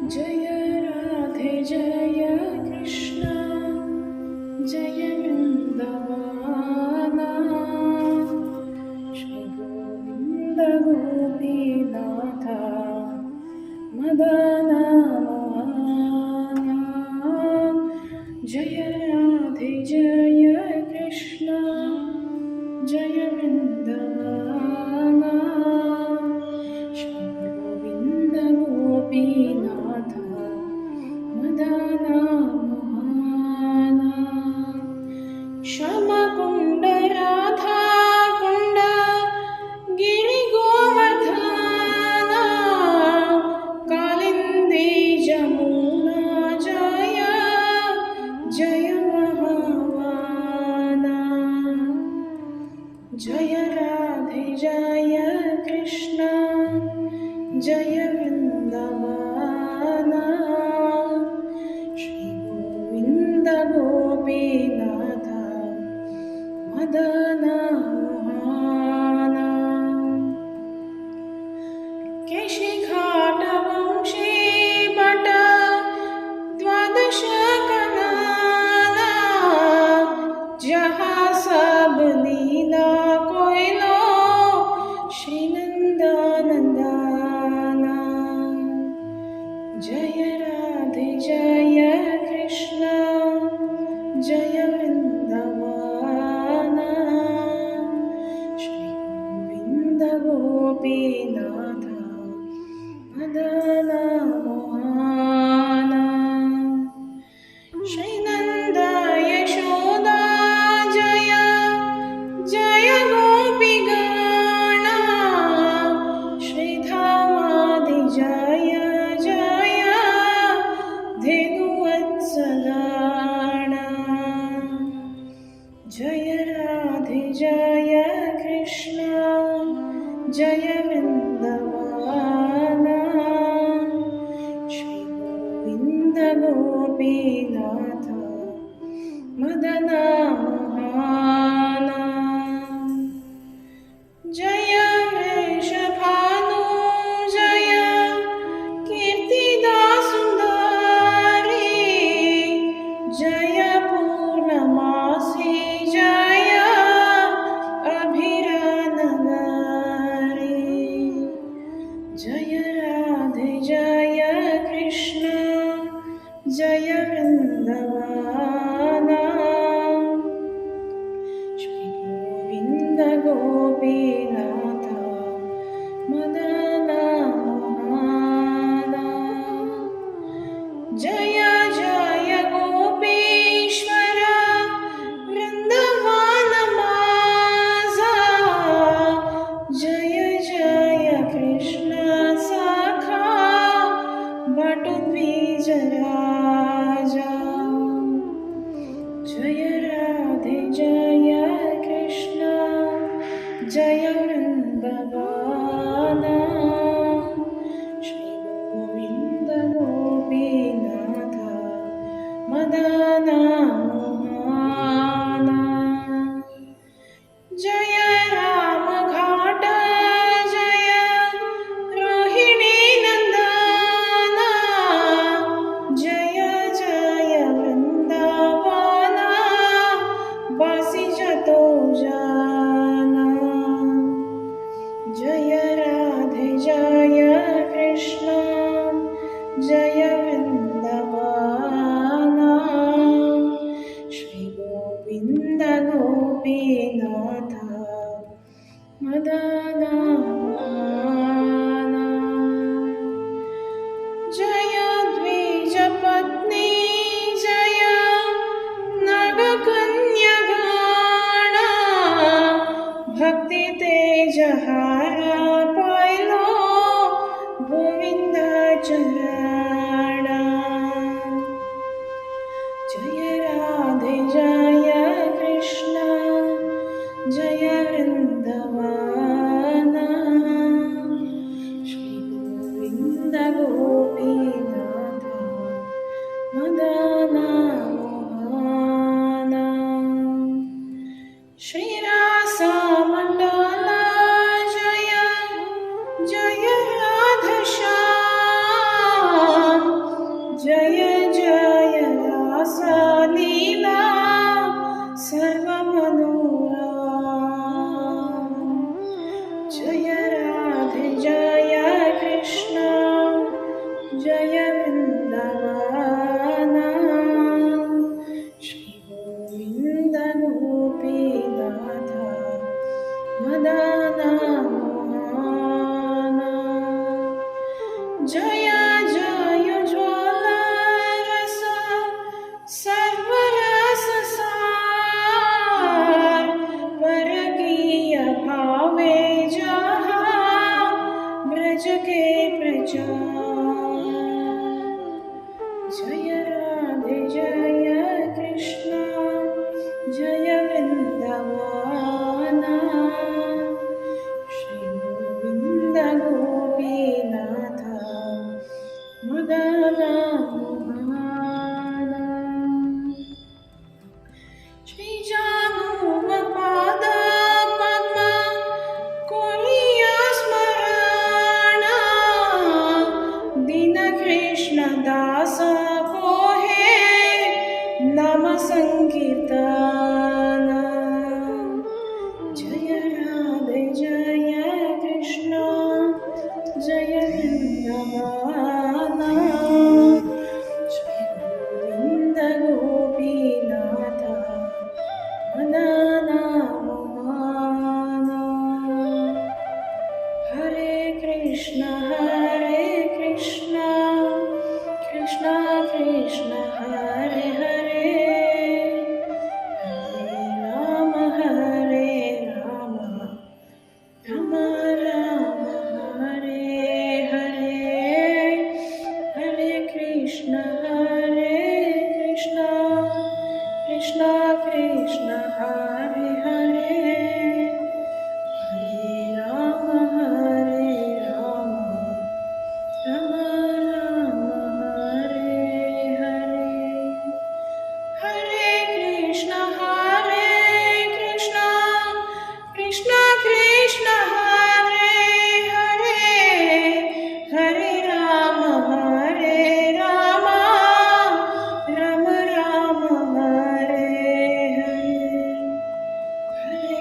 जय राधे जय कृष्ण जय वृंदावना श्री गोविंद गोपीनाथ मदन मोहना। जय राधे जय कृष्ण जय वृंदावना श्री गोविंद गोपीनाथ मदन मोहना। श्यामकुंड राधा कुंड गिरि गोवर्धना कालिंदी जमुना जय जय महावाना। जय राधे जय कृष्ण जय वृंदावना श्री गोविंद गोपीनाथ मदन मोहना। केशिघाट वंशी but द्वादश कनाना जहाँ सब लीला कोयलो श्री नंदानंदना। जय राधे जय कृष्ण जय वृंदावना श्री गोविंद गोपीनाथ मदन मोहना। श्री नंद यशोदा जय जय गोपीगणा श्रीधामादि जय जय धेनुवत्सगणा। जय राधे जय कृष्ण जय वृंदावना श्री गोविंद गोपीनाथ मदन मोहना। जय वृषभानु जय कीर्तिदा सुंदरी जय पूर्णमासी जय अभिरानगरी। जय राधे जय कृष्ण जय वृंदावना श्री गोविंद गोपीनाथ मदन मोहना। जय जय गोपीश्वर वृंदावन माझा जय जय कृष्ण सखा बटुद्विज राजा। जय राधे जय कृष्ण जय वृंदावना श्री गोविंद गोपीनाथ मदन मोहना। जय राम घाट जय रोहिणी नंदना जय जय वृंदावना बासी जतो जाना। जय राधे जय कृष्ण जय वृंदावना श्री गोविंद गोपीनाथ मदन मोहना। जय द्विजपत्नी जय नागकन्यागणा भक्ति ते जहारा पायलो गोविंद चरणा। जय राधे जय कृष्ण जय वृंदावना श्री गोविंद गोपीनाथ मदन मोहना। श्री रासमंडल जय जय राधश्याम जय जय ज्वाला रस सर्वरस सार परकीय भावे जहाँ ब्रज के प्रचार। जय राधे जय कृष्ण जय वृंदावन श्री गोविंद गोपीनाथ मदन मोहन। श्री जानुपाद पद्म कोरिया स्मरण दीन कृष्ण दास कोहे नाम संकीर्तन। जय राधे जय कृष्ण जय वृंदावन श्री गोविंद गोपीनाथ मदन मोहन। हरे कृष्ण कृष्ण कृष्ण हरे हरे, हरे राम राम राम हरे हरे। हरे कृष्ण कृष्ण कृष्ण हरे हरे, हरे राम राम राम हरे हरे। हरे कृष्ण कृष्ण कृष्ण हरे हरे, हरे राम राम राम हरे हरे। हरे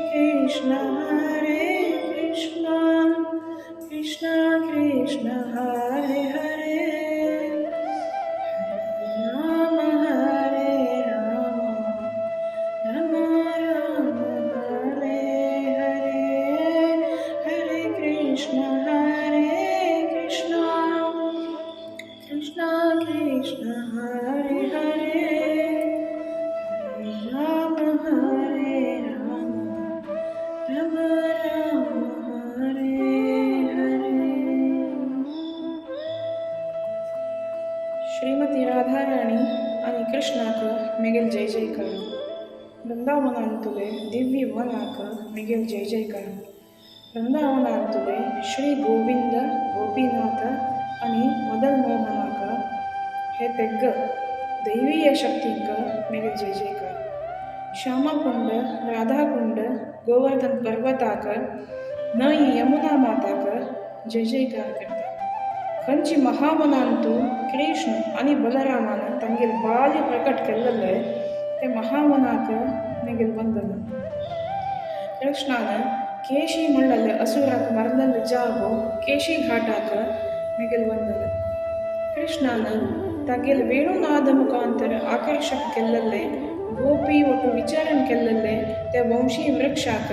कृष्ण कृष्ण कृष्ण हरे हरे, राम राम राम हरे हरे। हरे कृष्ण कृष्ण कृष्ण हरे हरे, हरे राम राम राम हरे हरे। श्रीमती राधाराणी आनी कृष्णाक मेगेल जय जयकार। वृंदावनांतुले दिव्य वनाक मेगेल जय जयकार। वृंदावनांतुले श्री गोविंद गोपीनाथ आनी मदन मोहनाक हे तेग्ग दैवीय शक्तींक मेगेल जय जयकार। श्यामाकुंड राधाकुंड गोवर्धन पर्वताक न्हंय यमुना माताक जय जयकार करता। खंयची महावनांतु कृष्ण आनी बलरामान तांगेल बाल्य प्रकट केल्लें ते महावनाक मेगेल वंदन। कृष्णान केशी म्हणलेले असुराक मारलेले जागो केशी घाटाक मेगेल वंदन। कृष्णान तागेल वेणुनाद मुखांतर आकर्षक केल्लेले गोपी ಒಟ್ಟು ವಿಚಾರಣ केल्लेले ते वंशी वृक्षाक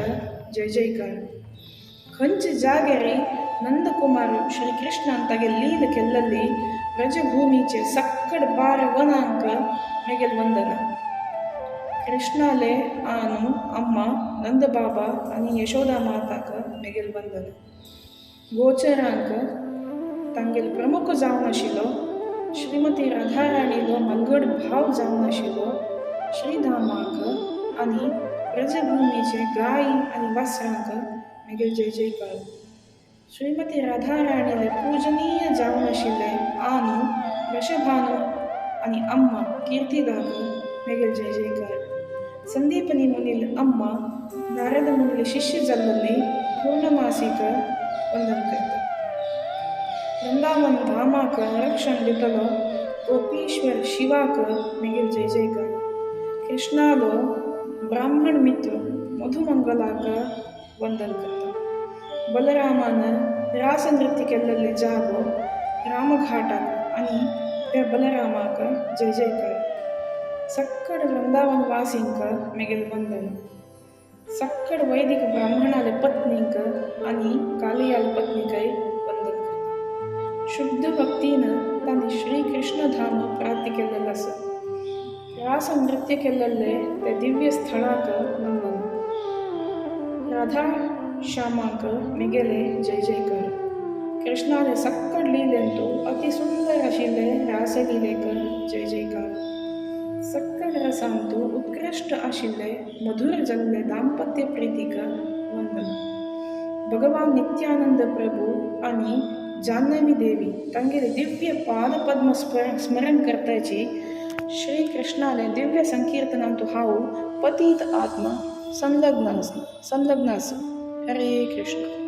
जय जयकार। खंयचे जाग्यार नंदकुमार श्री कृष्णान तागेल लील केल्लेली व्रजभूमीचे सक्कड बार वनांक मेगेल वंदन। कृष्णाले आनु अम्मा नंदबाबा आनी यशोदा माताक मेगेल वंदन। गोचरांक तांगेल प्रमुख जावन आशिल्लो श्रीमती राधाराणीलो मंगड भाव जावन आशिल्लो श्रीधामाक आनी व्रजभूमीचे गाय आनी वासरांक मेगेल जय जयकार। श्रीमती राधाराणीले पूजनीय जावन आशिल्ले आनु वृषभानु आनी अम्मा कीर्तिदाक मेगेल जय जयकार। संदीपनी मुनिल अम्मा नारद मुनिले शिष्य जाल्लली पूर्णमासीक वंदन करता। वृंदावन धामाक रक्षण दितलो गोपीश्वर शिवाक मेगेल जय जयकार। कृष्णालो ब्राह्मण मित्र मधुमंगलाक वंदन करता। बलरामान रास नृत्य केल्लेले जागो रामघाटाक आनी त्या बलरामाक जय जयकार। सक्कड वृंदावन वासींक मेगेल वंदन। सक्कड वैदिक ब्राह्मणाले पत्नीक आनी कालियाल पत्नीकय वंदन करता। शुद्ध भक्तीन तांणी श्री कृष्ण धाम प्राप्त केल्लें आसा. रास नृत्य केल्ले ते दिव्य स्थळाक वंदन. राधा श्यामाक मिगेले जय जयकार. कृष्णाले सक्कड लीलेंतु अति सुंदर आशिल्ले रासलीलेक जय जयकार. सक्कड रसांतु उत्कृश्ट आशिल्ले मधुर जाल्ले दाम्पत्य प्रीतीक वंदन. भगवान नित्यानंद प्रभु आनी जाह्नवी देवी तांगेले दिव्य पादपद्म स्मरण करताची श्री कृष्णाले दिव्य संकीर्तनांतु हांव पतीत आत्मा संलग्न आसा. हरे कृष्ण.